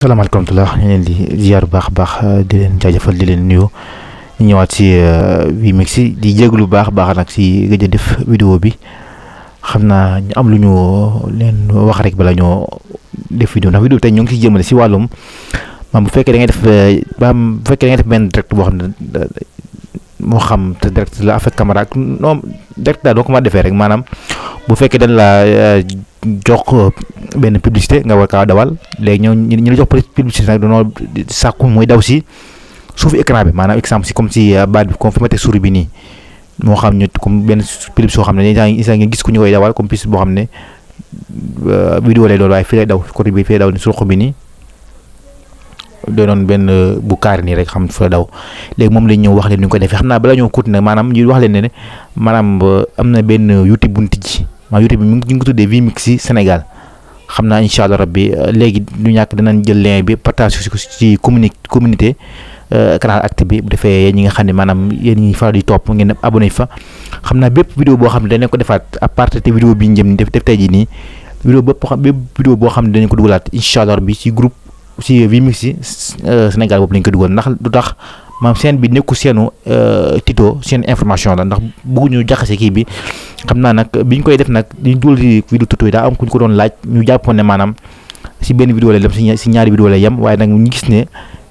salaamaaleykum wa rahmatulah ñu leen di ziar bu baax a baax di leen jaajëfal di leen nuyu ñu ñëwaat si Vmix di jégalu bu baax a baax nag si gëj a def vidéo bi xam naa ñu am lu ñu leen wax rek bala ñoo def vidéo ndax vidéo tey ñu ngi si jëmale si wàllum maam bu fekkee da ngay def maam bu fekkee da ngay def benn direct boo xam ne moo xam te direct la avec caméra ak non direct daal doo ko ma defee rek maanaam bu fekkee dañ la jox benn publicité nga war kaa dawal léegi ñu la jox publicité nag dañoo sàkku mooy daw si suufu écran bi maanaam exemple si comme si baat bi comme fi ma teg souris bi nii moo xam ñu comme benn publicité soo xam ne dañuy ngeen gis ku ñu koy dawal comme publicité boo xam ne vidéo lay doon waaye fii lay daw côté bi fii lay daw ni suuq bi nii doon benn bu kaar nii rek xam fa daw léegi moom lañ ñëw wax leen ni ñu ko defee xam naa bala ñoo continuer maanaam ñu wax leen ne maanaam am na benn YouTube bu ñu tijji maanaam YouTube bi ñu ngi ko tuddee Vmix si Sénégal xam naa incha allah rabbi léegi du ñàkk dinañ jël lien bi partage ci communauté Canal Actu bi bu defee yéen ñi nga xam ne maanaam yéen ñi faral di topp ngeen abonné fa xam naa bépp vidéo boo xam ne danañ ko defaat à part te vidéo bi ñu jëm def tey jii nii bépp vidéo boo xam ne danañ ko dugalaat incha allah rabbi ci groupe ci Vmix si Sénégal boobu lañ ko dugal ndax du tax maam seen bi nekku seenu Tito seen information la ndax bëgguñu jaxase kii bi xam naa nag biñ koy def nag diñ dugal ci vidéo Tito yi daa am ku ñu ko doon laaj ñu jàppoon ne maanaam si benn vidéo lay dem si ñaari vidéo lay yem waaye nag ñu gis ne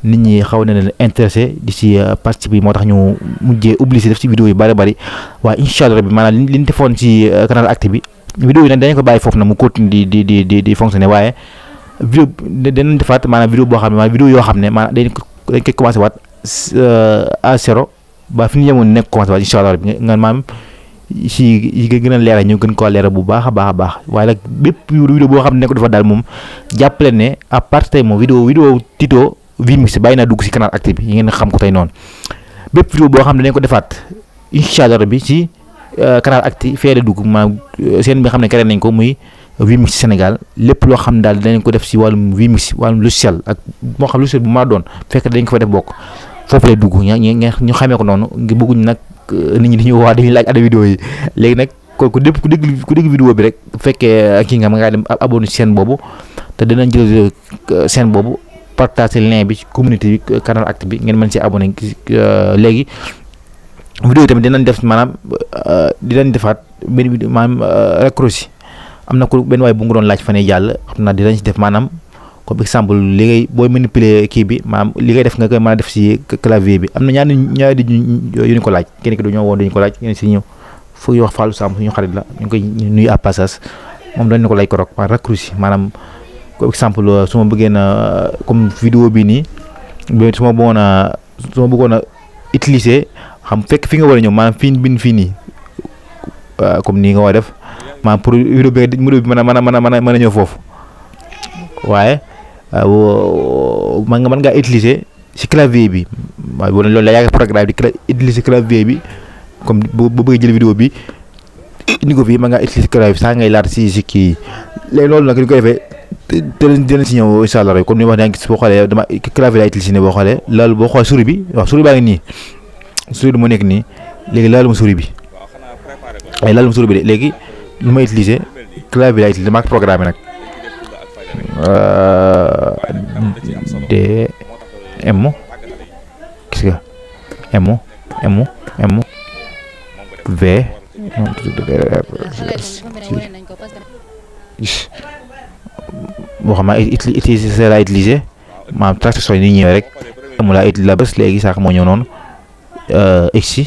nit ñi xaw na leen intéressé di si participer moo tax ñu mujjee obligé def si vidéo yu bari waaye incha allah rabbi maanaam li ñu defoon si Canal Actu bi vidéo yi nag dañu ko bàyyi foofu nag mu continue di fonctionner waaye vidéo danañ defaat maanaam vidéo boo xam ne maanaam vidéo yoo xam ne maanaam dañ koy commencé waat à zéro ba fi ñu yemoon nekk commencé waat incha allah rabbi nga maanaam si yi gën a leeral ñu gën koo leeral bu baax a baax waaye nag bépp vidéo boo xam ne ko defa daal moom jàppale ne à part tey moom vidéo Tito Vmix bàyyi naa dugg si Canal Actu bi yi ngeen xam ko tey noonu bépp vidéo boo xam ne dañ ko defaat incha allah rabbi si Canal Actu fee la dugg maanaam seen bi nga xam ne créé nañ ko muy Vmix Sénégal lépp loo xam daal dinañ ko def si wàllum Vmix wàllum logiciel ak moo xam logiciel bu ma doon fekk dañ ko fa def bokk foofu lay dugg ñu xamee ko noonu ngi bëgguñ nag nit ñi dañuy wax dañuy laaj ada vidéo yi léegi nag ku dégg vidéo bi rek bu fekkee kii nga ma ngaa dem abonné si chaîne boobu te dinañ jël chaîne boobu partager lien bi ci communauté bi Canal Actu bi ngeen mën si abonné léegi vidéo yi tamit dinañ def maanaam dinañ defaat benn vidéo maanaam raccourci am na ko benn waaye bu nga doon laaj fan yii jàll xam naa dinañ si def maanaam comme exemple li ngay booy manipuler kii bi maanaam li ngay def nga koy mën a def si clavier bi am na ñaari yu ñu ko laaj kenn ki dañoo woon dañu ko laaj kenn si ñëw fu wax Fallou Samb suñu xarit la ñu ngi koy nuyu à passage moom dañ ko lay ko rok par raccourci maanaam comme exemple su ma bëggee na comme vidéo bi nii su ma bëggoon a utiliser xam fekk fi nga war a ñëw maanaam fii nii comme nii nga war a def maanaam pour vidéo bi mën a ñëw foofu waaye mën ngaa utiliser si clavier bi waaye boo loolu la yàgg programme di utiliser clavier bi comme boo bëggee jël vidéo bi indi ko fii mën ngaa utiliser clavier bi saa ngay laata si kii léegi loolu nag ñu ko defee dinañ si ñëw incha allah comme ni ma wax ne gis boo xoolee dama clavier laa utiliser ne boo xoolee loolu boo xoolee souris bi waaw souris baa ngi nii souris bi moo nekk nii léegi laalu ma souris bi waaye laalu ma souris bi de léegi lu may utiliser clavier laa utiliser maa ko programme nag D M gis nga M V boo xam ne utiliser laa utiliser maanaam traduction yi ni ñëwee rek amul laa utiliser la bés léegi sax moo ñëw noonu X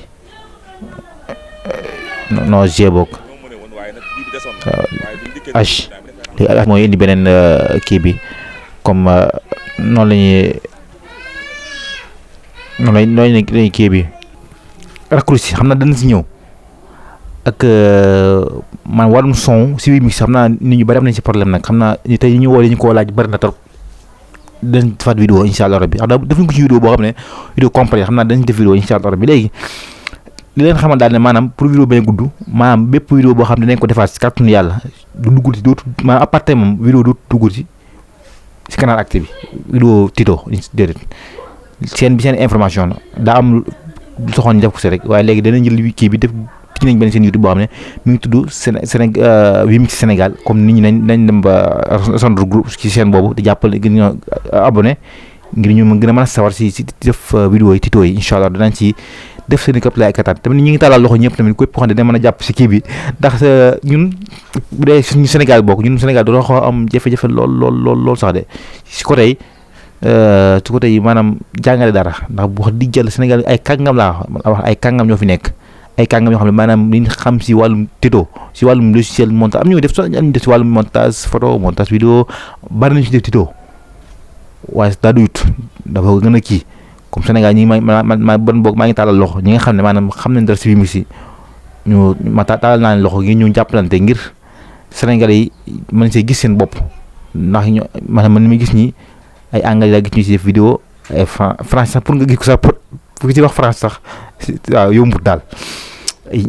non G bokk H léegi mooy indi beneen kii bi comme noonu lañuy kii bi raccourci xam naa dana si ñëw ak man wàllum son si Vmix xam naa nit ñu bari am nañ si problème nag xam naa tey ñu woo ñu koo laaj bari na trop dañ defaat vidéo incha allah rabbi xam naa def nañ ko ci vidéo boo xam ne vidéo complet xam naa dañ def vidéo incha allah rabbi léegi li leen xamal daal ne maanaam pour vidéo bañ gudd maanaam bépp vidéo boo xam ne dañ ko defaat si kàttanu yàlla du dugg ci dootu maanaam à part moom vidéo dootu dugg ci Canal Actu bi vidéo Tito déedéet seen information la daa am soxoon ñu def ko si rek waaye léegi danañ jël kii bi def ci nañ benn seen YouTube boo xam ne mi ngi tudd Wimix Sénégal comme nit ñi nañ dem ba rejoindre groupe ci chaîne boobu di jàppale gën ñoo abonné ngir ñu gën a mën a sawar si def vidéo yi tuto yi incha allah danañ ci def seen i këpp lay kattan tamit ñu ngi tàllal loxo ñëpp tamit képp koo xam ne dina mën a jàpp si kii bi ndax ñun bu dee suñu Sénégal bokk ñun Sénégal dañoo xaw a am jafe-jafe lool sax de si côté yi maanaam jàngale dara ndax bu wax di jël Sénégal ay kàngam laa wax ay kàngam ñoo fi nekk ay kàngam yoo xam ne maanaam li ñu xam si wàllum tuto si wàllum logiciel montage am ñu def si wàllum montage photo montage vidéo bari nañu si def tuto waaye daa duyut dafa gën a kii comme Sénégal ñi ma bon boog maa ngi taalal loxo ñi nga xam ne maanaam xam nañ dara si Wimix yi ma taalal naa leen loxo ngir ñu jàppalante ngir Sénégalais yi mën see gis seen bopp ndax maanaam man ni muy gis ñi ay anglais la gis ñu si def vidéo ay France sax pour nga gis ko sax pour ci wax France sax waaw yombut daal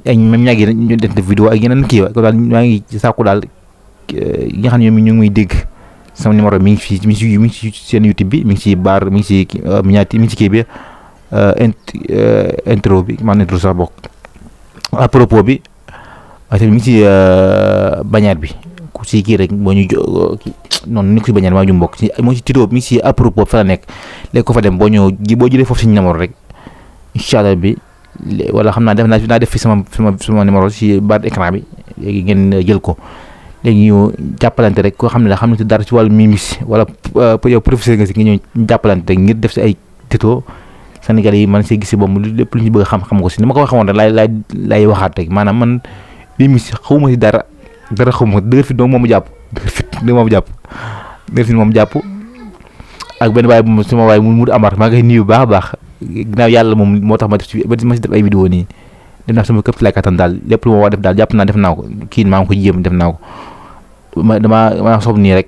ay même ñaag yi ñu def vidéo ak yeneen kii ko daal maa ngi sàkku daal yi nga xam ne ñoom ñu ngi muy dégg sama numéro mi ngi ci seen YouTube bi mi ngi ci baar mi ngi ci miniature mi ngi ci kii bi intro bi man intro sax bokk à propos bi waaye tamit mi ngi ci bannière bi ku ci kii rek boo ñu noonu ni ko ci bannière maa ñu mbokk ci moo ci tuto mi ngi ci à propos fa la nekk léegi ko fa dem boo jëlee foofu suñu numéro rek incha allah bi wala xam naa def fi sama numéro ci barre écran bi léegi ngeen jël ko. léegi ñu jàppalante rek koo xam ne la xam ne dara ci wàllu Wimix wala yow professeur nga si nga ñëw jàppalante rek ngir def si ay tuto Sénégalais yi man see gis si boobu lépp lu ñu bëgg a xam ko si ni ma ko waxee woon rek laay waxaat rek maanaam man Wimix xawma si dara xawma dëgër fit moom moomu jàpp ak benn waay bu sama waay mu amar maa ngi nuyu bu baax a baax ginnaaw yàlla moom moo tax ma si def ay vidéo nii def naa sama këpp lay kattan daal lépp lu ma war def daal jàpp naa def naa ko kii maa ngi ko jéem def naa ko damaa sob nii rek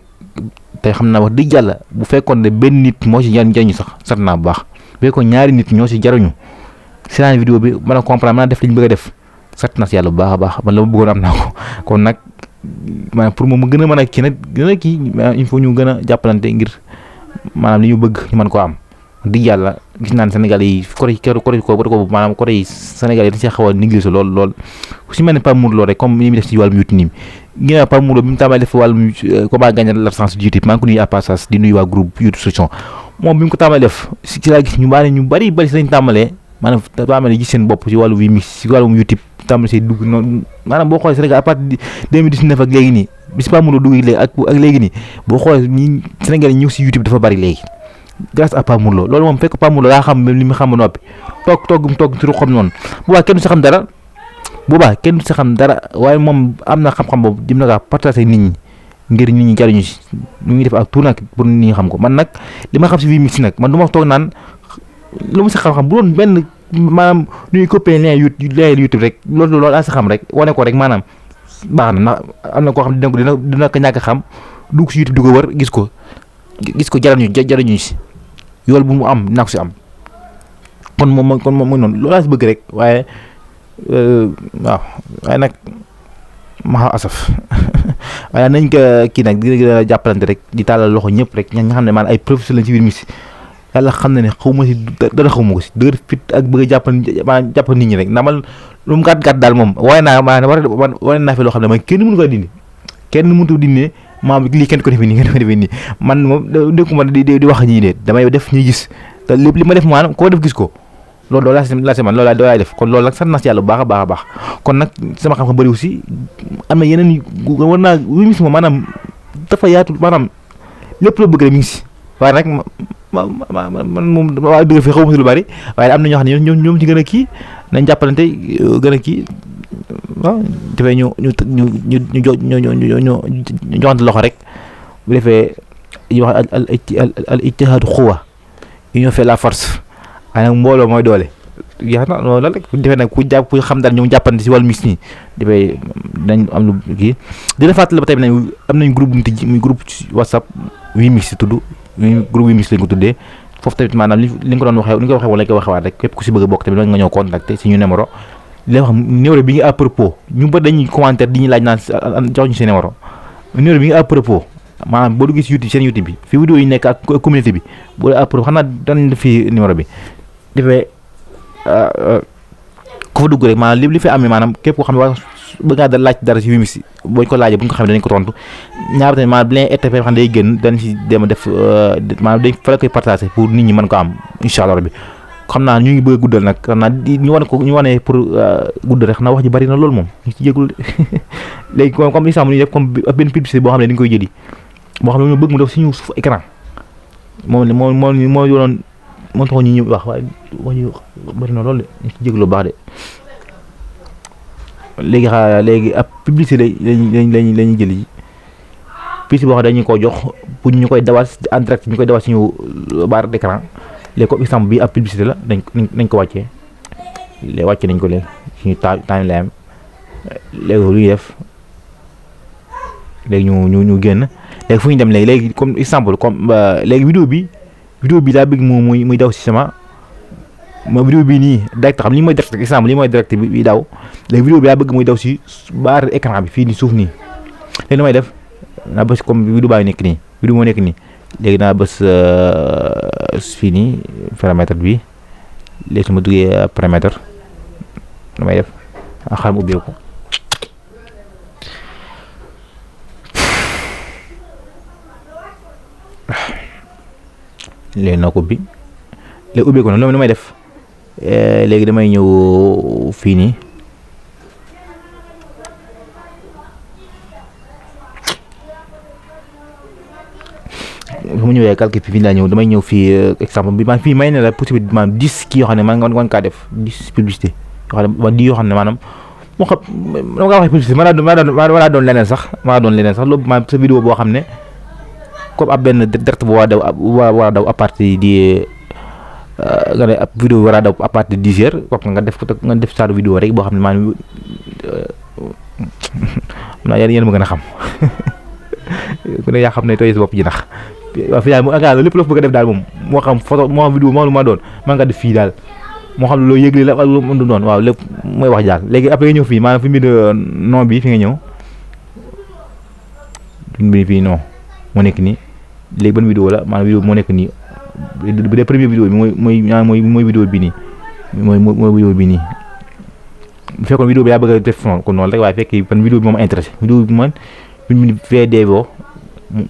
te xam naa wax dëgg yàlla bu fekkoon ne benn nit moo ci jariñu sax sant naa bu baax bu fekkoon ñaari nit ñoo ci jariñu seen vidéo bi mën a comprendre mën a def li ñu bëgg a def sant naa si yàlla bu baax a baax man la ma bëggoon am naa ko kon nag maanaam pour moom mu gën a mën a kii nag il faut ñu gën a jàppalante ngir maanaam li ñu bëgg ñu mën koo am digg yàlla gis naa ne Sénégal yi maanaam côté yi Sénégal yi dañ see xaw a négligé lool ku si mel ne Pape Mour Lo rek comme ni mu def ci wàllum YouTube nii ginnaaw Pape Mour Lo bi mu tàmbalee def wàllum comment gagner l'argent sur YouTube maa ngi ko nuyu à passage di nuyu waa groupe YouTube Solution moom bi mu ko tàmbalee def ci laa gis ñu bari si lañ tàmbalee maanaam tàmbalee gis seen bopp ci wàllu Wimix ci wàllum YouTube tàmbalee see dugg noonu maanaam boo xoolee Sénégal à partir de 2019 ak léegi nii bis Pape Mour Lo dugg léegi ak léegi nii boo xoolee ñi Sénégal yi ñëw si YouTube dafa bari léegi grâce à Pape Mour Lo loolu moom fekk Pape Mour Lo daa xam li mu xam ba noppi toog ci xam noonu boobaa kenn du si xam dara waaye moom am na xam-xam boobu dim na kaa partager nit ñi ngir nit ñi jariñu si ñu ngi def ak tout nag pour nit ñi xam ko man nag li ma xam si Wimix nag man du ma toog naan lu mu si xam-xam bu doon benn maanaam nu ñuy copier lien YouTube rek loolu laa si xam rek wane ko rek maanaam baax na ndax am na koo xam dina ko ñàkk a xam dugg si YouTube di ko wër gis ko jariñu si yool bu mu am naa ko si am kon moom mooy noonu loolu laa si bëgg rek waaye waaw waaye nag ma xaw asaf waaye nañ ko kii nag di gën a jàppalante rek di tàllal loxo ñëpp rek ña nga xam ne maanaam ay professeur lañ ci Wimix yàlla xam na ne xawma si dara xawma ko si dëgër fit ak bëgg a jàppal nit ñi rek ndax man lu mu gàtt daal moom waaye naa fi loo xam ne man kenn mënu ko dindi kenn mënut a dindi maam lii kenn ko defee nii man moom nekkuma di wax ñii de damay def ñuy gis te lépp li ma def maanaam koo def gis ko loolu laa si man loolu laay def kon loolu nag sant naa si yàlla bu baax a baax kon nag sama xam-xam bëri aussi am na yeneen war naa Wimix moom maanaam dafa yaatu maanaam lépp loo bëgg rek mi ngi si waaye nag man moom waa dëgg fi xaw ma si lu bari waaye am na ñoo xam ne ñoom ci gën a kii nañ jàppalante gën a kii waaw dafay ñu joxante loxo rek bu defee ñu wax al ijtihaadu xuwa union fait la force waaye nag mbooloo mooy doole yaa na loolu rek bu defee nag ku xam daal ñoom jàppante si wàllu Wimix nii dafay dañ am lu kii dina fàttali ba tey nañ am nañ groupe bu mu tijji muy groupe WhatsApp Wimix si tudd groupe Wimix lañ ko tuddee foofu tamit maanaam li nga ko doon waxee li nga ko waxee wala nga ko waxewaat rek képp ku si bëgg a bokk tamit nga ñëw contacter si ñu numéro li wax numéro bi nga à propos ñu ba dañuy commentaire di ñu laaj naan jox ñu seen numéro bi nga à propos maanaam boo duggee si YouTube seen YouTube bi fi vidéo yi nekk ak communauté bi boo à propos xam naa dañ def fi numéro bi defee ku fa dugg rek maanaam li fi amee maanaam képp koo xam ne bëgg ngaa da laaj dara ci Wimix boo ko laajee bu ñu ko xam ne dañ ko tontu ñaar tamit maanaam bi leen étapé xam ne day gën dañ ci dem def maanaam dañ fa la koy partagé pour nit ñi mën ko am incha allah rabbi xam naa ñu ngi bëgg a guddal nag xam naa ñu wane pour guddal rek xam naa wax ji bari na loolu moom ñu ci jégul léegi comme exemple ñu def comme benn publicité boo xam ne dañ koy jëli boo xam ne ñu bëgg mu def suñu suuf écran moo yoroon moo taxoon ñu ñëw wax waaye wax ji bari na loolu de ñu ci jéglu baax de léegi ab publicité lañuy jëli publicité boo xam ne dañu ko jox pour ñu koy dawal en direct ñu koy dawal suñu barre d'écran léegi comme exemple bi ab publicité la nañ ko wàccee léegi wàcce nañ ko léegi suñu timeline léegi lu ñuy def léegi ñu génn léegi fu ñu dem léegi comme exemple comme léegi vidéo bi daa bëgg muy daw si sama vidéo bi nii direct xam li mooy direct exemple li mooy direct bi daw léegi vidéo bi daa bëgg muy daw si barre écran bi fii nii suuf nii léegi damay def naa bës comme vidéo baa nekk nii vidéo moo nekk nii léegi naa bës fii nii paramètre bi léegi su ma duggee paramètre damay def xaar mu ubbeeku léegi naa ko ubbi léegi ubbeeku na loolu may def léegi damay ñëw fii nii bu mu ñëwee calcul fii laa ñëw damay ñëw fii exemple bi fii may ne la possibilité maanaam 10 kii yoo xam ne man nga kaa def 10 publicité yoo xam ne 10 yoo xam ne maanaam moo xam dama kaa waxee publicité ma doon leneen sax loolu maanaam sa vidéo boo xam ne comme ab benn direct bu war a daw à partir di nga ne ab vidéo war a daw à partir de 10 heures kooku nga def sa vidéo rek boo xam ne maanaam naa yéen ma gën a xam ku ne yaa xam ne tooy sa bopp ji nax waaw fii daal mu engrais lépp loo bëgg a def daal moom moo xam photo moo xam vidéo moo lu ma doon man nga def fii daal moo xam loo yëgle la ak lu mu doon waaw lépp mooy wax daal léegi après nga ñëw fii maanaam fi mu nom bi fi nga ñëw bi fii non moo nekk nii léegi ban vidéo la maanaam vidéo moo nekk nii bu dee première vidéo bi mooy vidéo bi nii mooy vidéo bi nii bu fekkoon vidéo bi yaa bëgg a def kon noonu rek waaye fekk ban vidéo bi moom intéressé vidéo bi man VDO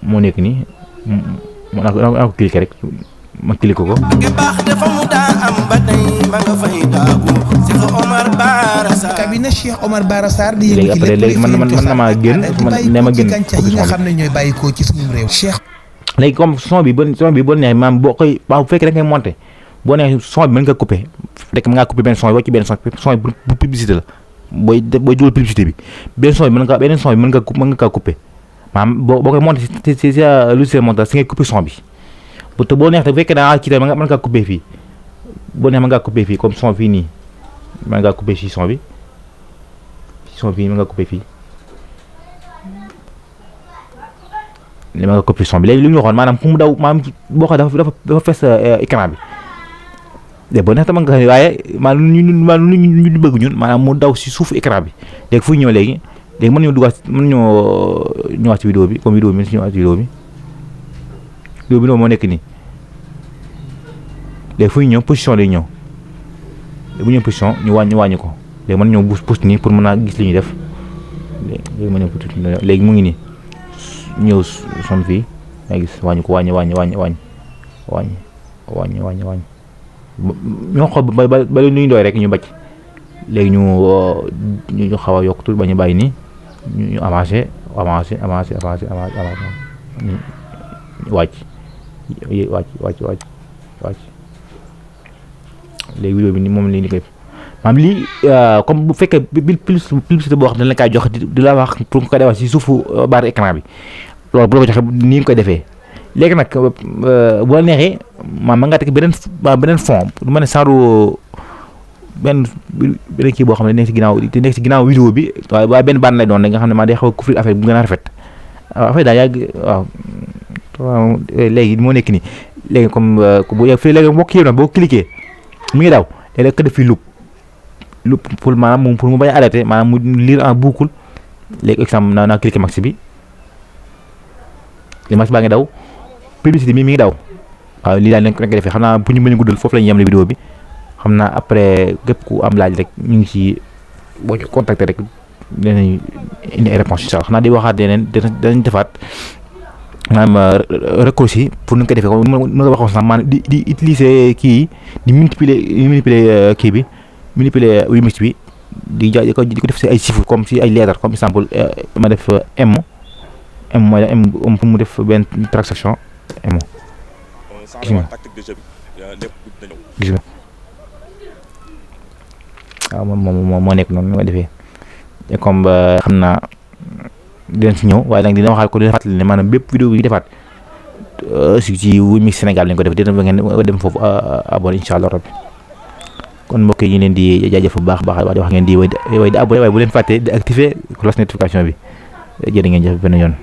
moo nekk nii ma naa ko cliquer rek ma cliquer ko. cabinet Cheikh Omar Bara Sarr di yëngu ci léegi man na maa génn ne ma génn gàncax yi nga xam ne ñooy bàyyikoo ci suñu réew. Cheikh léegi comme son bi boo neexee maam boo koy waaw bu fekkee da ngay monter boo neexee son bi mën nga couper rek mën ngaa couper benn son bi ci benn son bi bu publicité la booy dugal publicité bi benn son bi mën nga kaa couper maanaam boo koy monter si logiciel montage si ngay couper son bi te boo neex te bu fekkee da ngaa ci mën ngaa couper fii boo neex mën ngaa couper fii comme son fii nii mën ngaa couper si son bi mën ngaa couper fii li ma nga couper son bi léegi li ñu waxoon maanaam fu mu daw maanaam boo xam dafa fees écran bi léegi boo neex te mën nga waaye maanaam ñu bëgg ñun maanaam mu daw si suufu écran bi léegi fu ñu ñëw léegi mën nañoo duggaat mën nañoo ñëwaat ci vidéo bi comme vidéo bi si ñëwaat ci vidéo bi moo nekk nii léegi fu ñu ñëw position lay ñëw bu ñëw position ñu wàññi ko léegi mën nañoo pousse nii pour mën a gis li ñuy def léegi mu ngi nii ñëw som fii nga gis wàññi ko wàññi ñoo xool ba lu ñuy doy rek ñu bacc léegi ñu xaw a yokk tuuti ba ñu bàyyi nii ñu avancé ñu wàcc léegi vidéo bi ni moom lii ni koy maanaam lii comme bu fekkee publicité boo xam ne dañ la koy jox di la wax pour nga koy defal si suufu barre écran bi loolu bu la ko joxee nii nga koy defee léegi nag bu la neexee maanaam nga teg beneen fond du ma ne saaru benn kii boo xam ne nekk si ginnaaw vidéo bi waaye benn bande lay doon nga xam ne maa day xaw a couvrir affaire bu gën a rafet affaire daal yàgg waaw léegi moo nekk nii léegi comme bu yàgg fii léegi mbokk yi nag boo cliquer mi ngi daw léeg-léeg ko def fii loop pour maanaam pour mu bañ a arrêté maanaam mu lire en boucle léegi exemple naa cliquer max bi li max baa ngi daw publicité mi ngi daw waaw lii daal lañ ko defee xam naa bu ñu mën a guddal foofu la ñu yemale vidéo bi xam naa après képp ku am laaj rek ñu ngi ci boo ñu contacter rek dinañ indi ay réponses incha allah xam naa di waxaat yeneen dinañ defaat maanaam recours yi pour nu ñu koy defee comme nu ma ko waxoon sax maanaam di utiliser kii yi di manipuler kii bi manipuler Wimix bi di ko def si ay chiffres comme si ay lettres comme exemple ma def M mooy M pour mu def benn transaction M gis nga gis nga waaw moom moo nekk noonu nga defee comme xam naa dinañ si ñëw waaye nag dina waxaat ko dina fàttali ne maanaam bépp vidéo yi defaat ci Wimix Sénégal lañ ko def dina ngeen dem foofu abonné incha allah rabbi kon mbokk yi ñu leen di jaajëf bu baax a baax di wax ngeen di way di abonné waaye bu leen fàtte di activer cloche notification bi jërë ngeen jëf benn yoon.